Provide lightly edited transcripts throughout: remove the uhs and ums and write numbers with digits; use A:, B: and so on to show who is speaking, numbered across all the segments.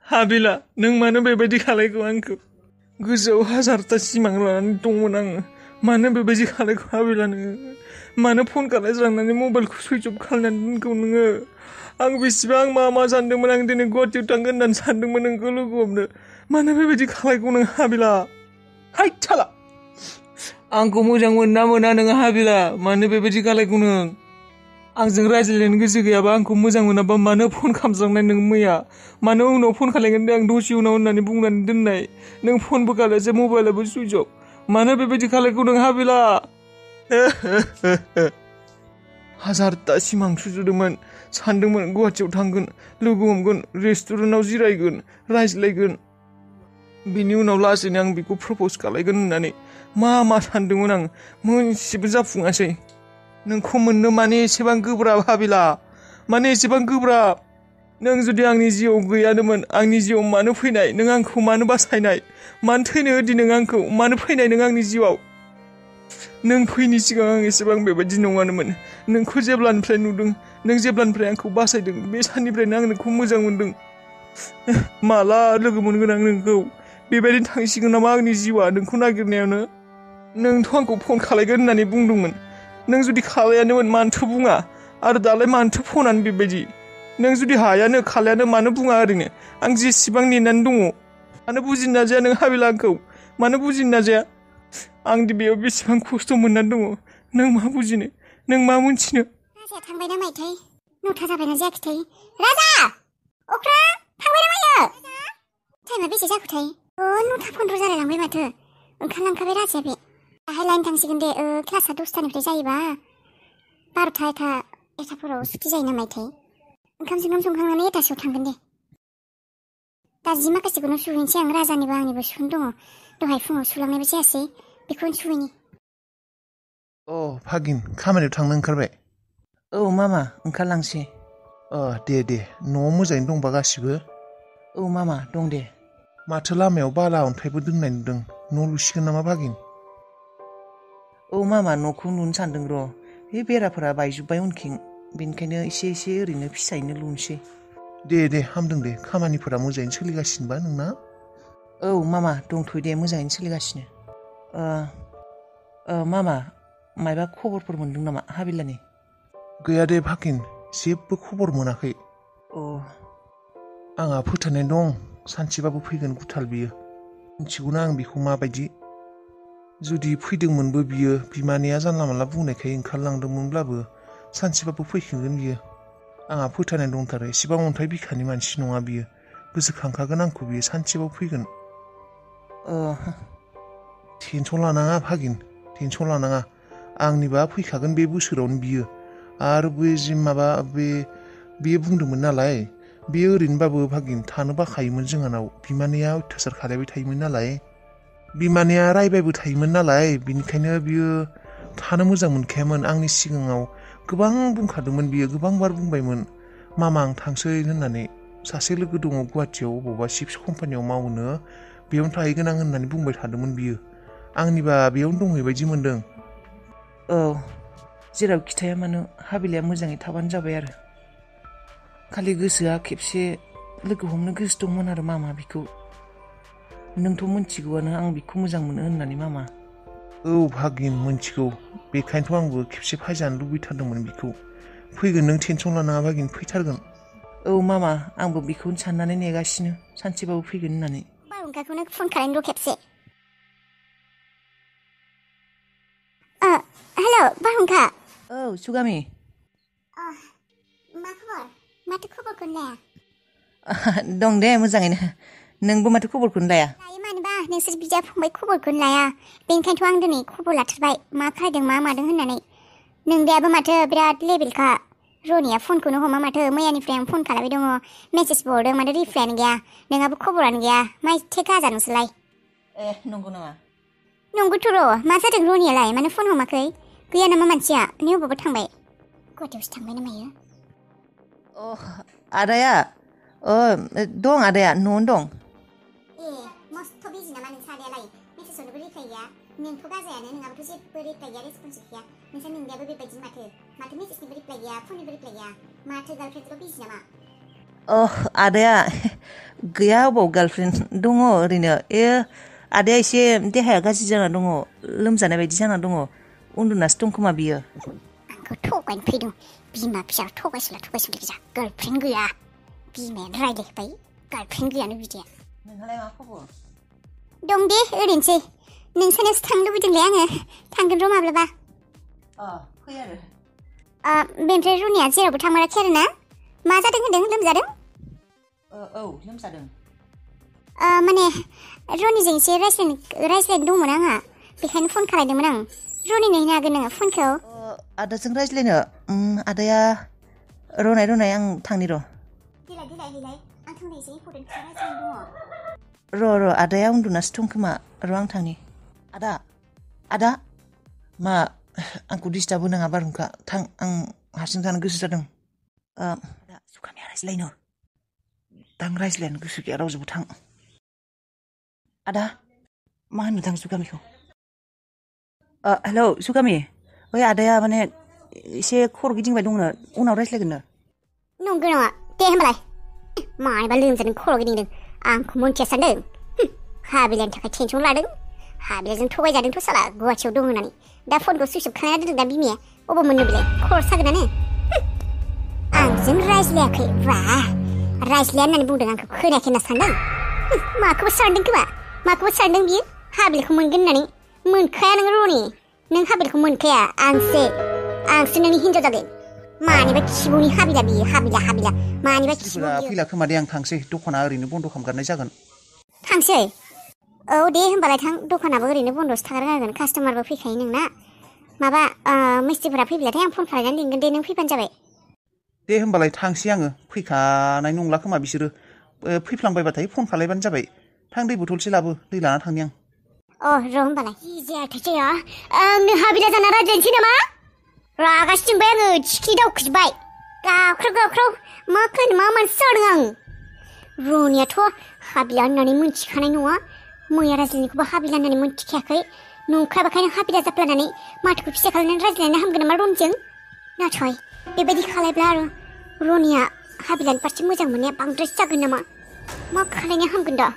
A: हाबिला नों मानो बेबायदि खालायखो आंखौ गोसोआव हाजारथा सिमां लानानै दंमोन आङो मानो बेबायदि खालायखो हाबिला नोङो मानो फन खालायज्रांनानै मबाइलखौ सुइच अफ खालायनानै दोनखौ नोङो आं बेसेबां मा सानदोंमोन आं दिनै गुवाहाटियाव थांगोन होननानै सानदोंमोन नोंखौ लोगो हमनो मानो बेबायदि खालायखो नों हाबिला हाय थाला आंखौ मोजां मोना मोना नोङो हाबिला मानो बेबायदि खालायखो नों आंजों रायज्लायनो गोसो गैयाबा आंखौ मोजां मोनाबा मानो फन खालामज्रांनाय नों मैया मानो उनाव फन खालायगोन दे आं दसे उनाव होननानै बुंनानै दोननाय नों फनबो खालायसै मबाइलाबो सुइच अफ मानो बेबायदि खालायखो नों हाबिला हाजारथा सिमां सुजुदोंमोन सानदोंमोन गुवाहाटियाव थांगोन लोगो हमगोन रेस्टुरेन्टाव जिरायगोन रायज्लायगोन बिनि उनाव लासैनो आं बेखौ प्रप'ज खालायगोन होननानै मा सानदोंमोन आं मोनसेबो जाफुङासै नोंखौ मोननो माने एसेबां गोब्राब हाबिला माने एसेबां गोब्राब नों जुदि आंनि जिउआव गैयानोमोन आंनि जिउआव मानो फैनाय नों आंखौ मानो बासायनाय मानो थैनो होदि नों आंखौ मानो फैनाय नों आंनि जिउआव नों फैनि सिगां आं एसेबां बेबायदि नङानोमोन नोंखौ जेब्लानिफ्राय नुदों नों जेब्लानिफ्राय आंखौ बासायदों बे साननिफ्रायनो आं नोंखौ मोजां मोनदों माला लोगो मोनगोन आं नोंखौ बेबायदिनो थांसिगोन नामा आंनि जिउआ नोंखौ नागिरनायावनो नोंथ' आंखौ फन खालायगोन होननानै बुंदोंमोन नों जुदि खालायानोमोन मानोथो बुङा आरो दालाय मानोथो फनानो बेबायदि नों जुदि हायानो खालायानो मानो बुङा ओरैनो आं जेसेबां नेनानै दङ मानो बुजिनो नाजाया नों हाबिला आंखौ मानो बुजिनो नाजाया आं दि बेयाव बेसेबां खस्थ' मोननानै दङ नों मा बुजिनो नों मा मोनथिनो
B: राजाया थांबायना माइथाय 9था जाबायना जायाखैथाय राजा अख्रां थांबायना मायो टाइमा बेसे जाखोथाय 9:15 जालायलांबाय माथो ओंखारलांखाबाय राजाया बे दाहाय लायनो थांसिगोन दे क्लासआ 10थानिफ्राय जायोबा 12था 1थाफोराव सुथि जायो ना माइथाय ओंखाम संखांनानै 1थासोआव थांगोन दे दा जि माखासेखौनो सुहैनोसै आं राजानिबो आंनिबो सुहोनो दङ दहाय फुङाव सुलांनायबो जायासै बेखौनो सुहैनि
C: भागिन खामानियाव थांनो ओंखारबाय
A: औ मामा ओंखारलांसै
C: दे न'आव मोजाङैनो दंबा गासिबो
A: औ मामा दं दे
C: माथो लामायाव बाला अन्थाइबो दोननाय नुदों न' लुसिगोन नामा भागिन
A: औ मामा न'खौ लुनो सानदों र' बे बेराफोरा बायजोब्बाय उनथिं बेनिखायनो एसे ओरैनो फिसायैनो लुनोसै
C: दे हामदों दे खामानिफोरा मोजाङैनो सोलिगासिनोबा नोंना
A: औ मामा दंथ'यो दे मोजाङैनो सोलिगासिनो मामा मायबा खबरफोर मोनदों नामा हाबिलानि
C: गैया दे भागिन जेबो खबर मोनाखै आंहा फोथायनाय दं सानसेबाबो फैगोन गुथाल बियो मिथिगौना आं बेखौ माबायदि जुदि फैदोंमोनबो बियो बिमानैया जानला मानला बुंनायखाय ओंखारलांदोंमोनब्लाबो सानसेबाबो फैफिनगोन बियो आंहा फोथायनाय दंथारो एसेबां अन्थाइ बिखानि मानसि नङा बियो गोसोखांखागोन आंखौ बियो सानसेबाबो फैगोन टेनसन लानाङा भागिन टेनसन लानाङा आंनिबा फैखागोन बे बोसोरावनो बियो आरो बेयो बुंदोंमोन नालाय बेयो ओरैनोबाबो भागिन थानो बाखायोमोन जोंहानाव बिमानैया अयथासार खालायबाय थायोमोन नालाय बिमानैया रायबायबो थायोमोन नालाय बिनिखायनो बियो थानो मोजां मोनखायामोन आंनि सिगाङाव गोबां बुंखादोंमोन बियो गोबां बार बुंबायमोन मामा आं थांसै होननानै सासे लोगो दङ गुवाहाटियाव बबावबा चिप्स कम्पानियाव मावनो बेयावनो थाहैगोन आं होननानै बुंबाय थादोंमोन बियो आंनिबा बेयावनो दंहैबायदि मोनदों
A: जेराव खिथाया मानो हाबिलाया मोजाङै थाबानो जाबाय आरो खालि गोसोआ खेबसे लोगो हमनो गोसो दंमोन आरो मामा बिखौ नोंथ' मोनथिगौआनो आं बिखौ मोजां मोनो होननानै मामा
C: भागिन मोनथिगौ बेखायनोथ' आंबो खेबसे फायजानो लुबैथारदोंमोन बिखौ फैगोन नों टेनसन लानाङा भागिन फैथारगोन
A: औ मामा आंबो बेखौनो साननानै नेगासिनो सानसेबाबो फैगोन होननानै
B: बारहुंखाखौनो फन खालायनो र' खेबसे हेलौ बारहुंखा
A: औ सुगामि
B: मा खबर माथो खबरखौनो लाया
A: दं दे मोजाङैनो नोंबो माथो खबरखौनो लाया
B: लायो मानोबा नोंसोर बिदा फंबाय खबरखौनो लाया बेनिखायनोथ' आं दिनै खबर लाथारबाय मा खालायदों मा मादों होननानै नोंदायाबो माथो बिराद लेबेलखा रनिया फनखौनो हमा माथो मैयानिफ्राय आं फन खालामबाय दङ मेसेजबो हरदों माथो रिप्लायानो गैया नोंहाबो खबरानो गैया माइथो गाजा नोंसोरलाय
A: नंगौ नामा
B: नंगौथ' र' मा जादों रनियालाय मानो फन हमाखै गैया नामा मानसिया नै अबावबा थांबाय गुवाहाटियावसो थांबाय ना मायो
A: आदाया दं आदाया न'आवनो दं
B: मस्थ' बिजि नामा नोंसा आदायालाय मेसेज हरनोबो रिप्लाय गैया नोंथ' गाजायानो नोंहाबोथ' जेबो रिप्लाय गैया रेसपन्स गैया नोंसा नोंदायाबो बेबायदि माथो मेसेजनिबो रिप्लाय गैया फननिबो रिप्लाय गैया माथो गार्लफ्रेन्डजों बिजि नामा
A: आदाया
D: गैया अबाव गार्लफ्रेन्ड दङ ओरैनो आदाया एसे देहाया गाज्रि जाना दङ लोमजानाय बायदि जाना दङ उन्दुनासो दं खोमा बियो
B: आंखौ थगायनो फैदों बिमा फिसा थगायसुला गोजा गार्लफ्रेन्ड गैया बिमायानो रायलायबाय गार्लफ्रेन्ड गैयानो बिदिया
D: नोंहालाय मा खबर
B: दं दे ओरैनोसै नोंसानियावसो थांनो लुबैदोंलै आङो थांगोन र' माब्लाबा
D: फै आरो
B: बेनिफ्राय रुनिया जेरावबो थांमाराखै आरो ना मा जादों होनदों लोमजादों
D: औ लोमजादों
B: माने रनिजों एसे रायज्लायनो दंमोन आंहा बेखायनो फन खालायदोंमोन आं रनिनो होनो हागोन नोङो फनखौ
D: आदाजों रायज्लायनो आदाया रनाय आं थांनि र'
B: देलाय आं थांनाय एसे इम्परटेन्ट खोथा रायज्लायनो दङ
D: र' आदाया उन्दुनासो दं खोमा र' आं थांनि आदा मा आंखौ डिस्टार्ब होनाङा बारहुंखा थां आं हारसिं थानो गोसो जादों सुखामिया रायज्लायनो दां रायज्लायनो गोसो गैया रावजोंबो थां आदा मा होनो थां सुखामिखौ हेलौ सुखामि ओइ आदाया माने एसे खर' गिदिंबाय दंनो उनाव रायज्लायगोननो
B: नंगौ नामा दे होमबालाय मानोबा लोमजादों खर' गिदिंदों आंखौ मोनथिया सानदों हाबिलानि थाखाय टेनसन लादों हाबिलाजों थगायजादोंथ' साला गुवाहाटियाव दं होननानै दा फनखौ सुइस अफ खालामना दोनदों दा बिमाया अबाव मोननो बिलाय खर' सागोनानो आंजों रायज्लायाखै रायज्लाया होननानै बुंदों आंखौ खोनायाखै होनना सानदों माखौबो सानदों बियो हाबिलखौ मोनगोन होननानै मोनखाया नों रनि नों हाबिलखौ मोनखाया आंसो नोंनि हिनजाव जागोन मानिबा खिबुनि हाबिला बियो हाबिला मानिबा खिबुनि
D: फैला खोमा दे आं थांसै दखाना ओरैनो बन्द' खालामगारनाय जागोन
B: थांसै औ दे होमबालाय थां दखानाबो ओरैनो बन्द'सो थागारगारगोन कास्टमारबो फैखायो नोंना माबा मिस्ट्रिफोरा फैब्लाथाय आं फन खालायनानै लिंगोन दे नों फैबानो जाबाय
C: दे होमबालाय थांसै आङो फैखानाय नंला खोमा बिसोरो फैफ्लांबायबाथाय फन खालायबानो जाबाय थां दै बथलसे लाबो दै लाना थांनि आं
B: र' होमबालाय जाया आंनो हाबिला जाना रायज्लायनोसै नामा रागासो जोंबाय आङो थिखि दावखोजोब्बाय गाख्राव मा खालायनो मा मानसि जादों आं रनियाथ' हाबिला होननानै मोनथिखानाय नङा मैया रायज्लायनायखौबो हाबिला होननानै मोनथिखायाखै नंखायबाखायनो हाबिला जाफ्लानानै माथोखौ फिसा खालायनानै रायज्लायनो हामगोन नामा रनजों नाथाय बेबायदि खालायब्ला आरो रनिया हाबिलानि फारसे मोजां मोननाया बांद्राय जागोन नामा मा खालायनो हामगोन दा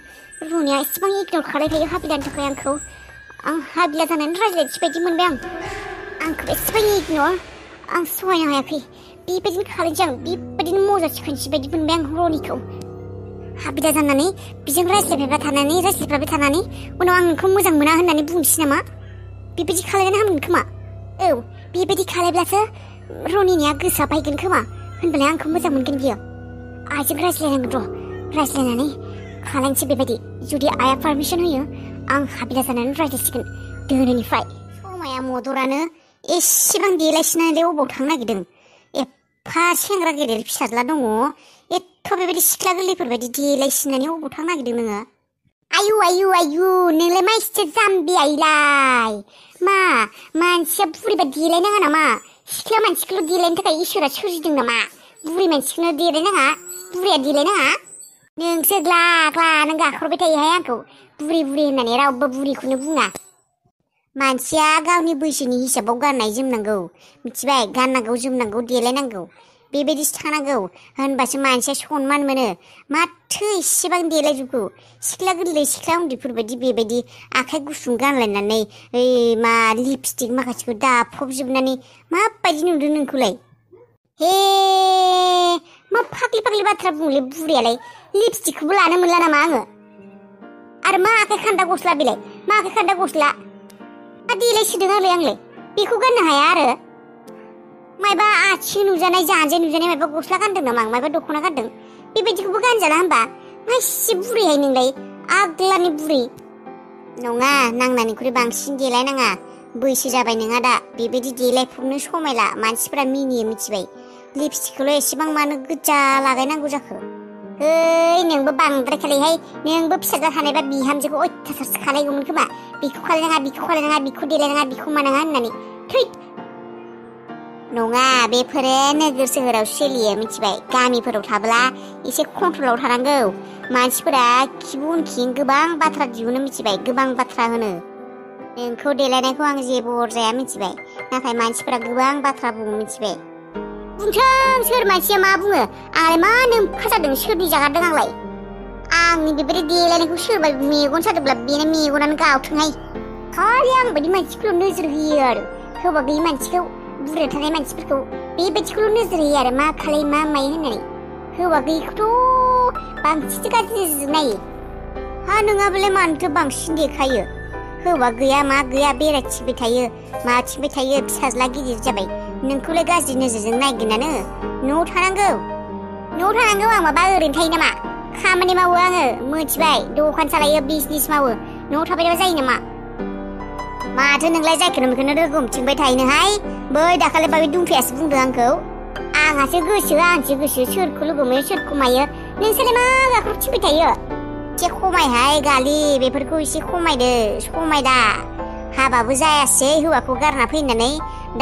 B: रनिया एसेबां इगनर खालायखायो हाबिलानि थाखाय आंखौ आं हाबिला जानानै रायज्लायनोसै बायदि मोनबाय आंखौ एसेबां इगनर आं सहायनो हायाखै बेबायदिनो खालायनोसै आं बेबायदिनो मजा सिखायनोसै बायदि मोनबाय आं रनिखौ हाबिला जानानै बिजों रायज्लायबाय थानानै उनाव आं नोंखौ मोजां मोना होननानै बुंनोसै नामा बेबायदि खालायनो हामगोन खोमा औ बेबायदि खालायब्लासो रनिनिया गोसोआ बायगोन खोमा होनबालाय आंखौ मोजां मोनगोन बियो आइजों रायज्लायनांगोन रायज्लायनानै खालायनोसै बेबायदि जुदि आइया पारमिसन होयो आं हाबिला जानानै रायज्लायसिगोन दोनैनिफ्राय समाया मदरानो एसेबां देलायसिनानै अबाव थांनो नागिरदों एफा सेंग्रा गेदेर फिसाज्ला दङ एथ' बेबायदि सिख्ला गोरलैफोरबायदि देलायसिनानै अबाव थांनो नागिरदों नोङो आयु नोंलाय मा एसे जाम्बि आइलाय मा मानसिया बुरिबा देलायनाङा नामा सिख्ला मानसिखौल' देलायनो थाखाय इसोरा सोरजिदों नामा बुरि मानसिखौनो देलायनाङा बुरिया देलायनाङा नोंसो ग्ला नों गाख्रबबाय थायोहाय आंखौ बुरि होननानै रावबो बुरिखौनो बुङा मानसिया गावनि बैसोनि हिसाबाव गाननाय जोमनांगौ मिथिबाय गाननांगौ जोमनांगौ देलायनांगौ बेबायदिसो थानांगौ होनबासो मानसिया सनमान मोनो माथो एसेबां देलायजोबगौ सिख्ला गोरलै सिख्ला उन्दैफोरबायदि बेबायदि आखाइ गुसुं गानलायनानै मा लिपस्टिक माखासेखौ दाफबजोबनानै माबायदि नुदों नोंखौलाय हे मा फाग्लि बाथ्रा बुंलै बुरियालाय लिपस्टिकखौबो लानो मोनला नामा आङो आरो मा आखाइ खान्दा गस्ला बेलाय मा आखाइ खान्दा गस्ला मा देलायसोदों आंलाय बेखौ गाननो हाया आरो मायबा आथिं नुजानाय जानजाय नुजानाय मायबा गस्ला गानदों नामा आं मायबा दख'ना गानदों बेबायदिखौबो गानजाला होनबा मा एसे बुरिहाय नोंलाय आग्लानि बुरि नङा नांनायनिख्रुइ बांसिन देलायनाङा बैसो जाबाय नोंहा दा बेबायदि देलायफबनो समायला मानसिफोरा मिनियो मिथिबाय लिपस्टिकखौल' एसेबां मानो गोजा लागायनांगौ जाखो नोंबो बांद्राय खालायहाय नोंबो फिसाज्ला थानायबा बिहामजोखौ अयथासारसो खालायगौमोन खोमा बेखौ खालायनाङा बेखौ देलायनाङा बेखौ मानाङा होननानै थै नङा बेफोरो नोगोर सोहोराव सोलियो मिथिबाय गामिफोराव थाब्ला एसे कन्ट्रलाव थानांगौ मानसिफोरा खिबु उनखि गोबां बाथ्रा दिहुनो मिथिबाय गोबां बाथ्रा होनो नोंखौ देलायनायखौ आं जेबो अरजाया मिथिबाय नाथाय मानसिफोरा गोबां बाथ्रा बुङो मिथिबाय बुंथों सोर मानसिया मा बुङो आंलाय मा नोम्फा जादों सोरनि जागारदों आंलाय आंनि बेबायदि देलायनायखौ सोरबा मेगन सादोंब्ला बेना मेगनानो गावथोंहाय खालि आं बायदि मानसिखौल' नोजोर होयो आरो हौवा गैयि मानसिखौ बुरजा थानाय मानसिफोरखौ बेबायदिखौल' नोजोर होयो आरो मा खालाय मा मायो होननानै हौवा गैयिखौथ' बांसिनसो गाज्रि नोजोरजों नायो हा नङाबालाय मानोथो बांसिन देखायो हौवा गैया मा गैया बेरायथिंबाय थायो माथिंबाय थायो फिसाज्ला गिदिर जाबाय नोंखौलाय गाज्रि नोजोरजों नायगोनानो न'आव थानांगौ आं माबा ओरैनो थायो नामा खामानि मावो आङो मिथिबाय दखान सालायो बिजनेस मावो न'आव थाबाय थाबा जायो नामा माथो नोंलाय जायखौनो बेखौनो रोगोमथिंबाय थायोनोहाय बै दाखालि बाबे दुंफियासो बुंदों आंखौ आंहासो गोसो सोरखौ लोगो मोनो सोरखौ मायो नोंसोरलाय मा गाखौ थिंबाय थायो एसे खमायहाय गालि बेफोरखौ एसे खमायदो समायदा हाबाबो जायासै हौवाखौ गारना फैनानै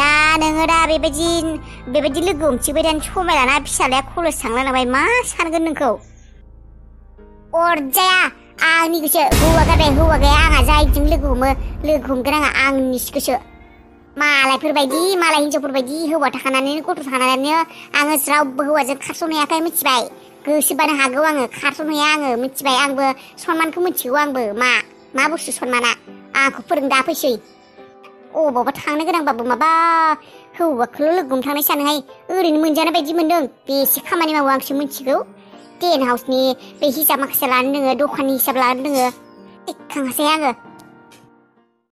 B: दा नोङो दा बेबायदि लोगो हमथिबाय दानो समायलाना फिसालाया कलेज थांला नालाय मा सानगोन नोंखौ अरजाया आंनि गोसो हौवा गाया आंहा जायजों लोगो हमगोन आंहा आंनिसो गोसो मालायफोरबायदि मालाय हिनजावफोरबायदि हौवा थाखानानै गथ' थाखानानै आङो रावबो हौवाजों खारस'नो हायाखै मिथिबाय गोसोबानो हागौ आङो खारस'नो हाया आङो मिथिबाय आंबो सनमानखौ मिथिगौ आंबो मा बुस्थु सनमाना आंखौ फोरोंदा फैसै अबावबा थांनो गोनांबाबो माबा हौवाखौल' लोगो हमनो थांनाय सानोहाय ओरैनो मोनजानाय बायदि मोनदों बेसे खामानि मावो आंसो मिथिगौ टेन हाउसनि बे हिसाब माखासे लानो दोङो दखाननि हिसाब लानो दोङो थिखाङासै आङो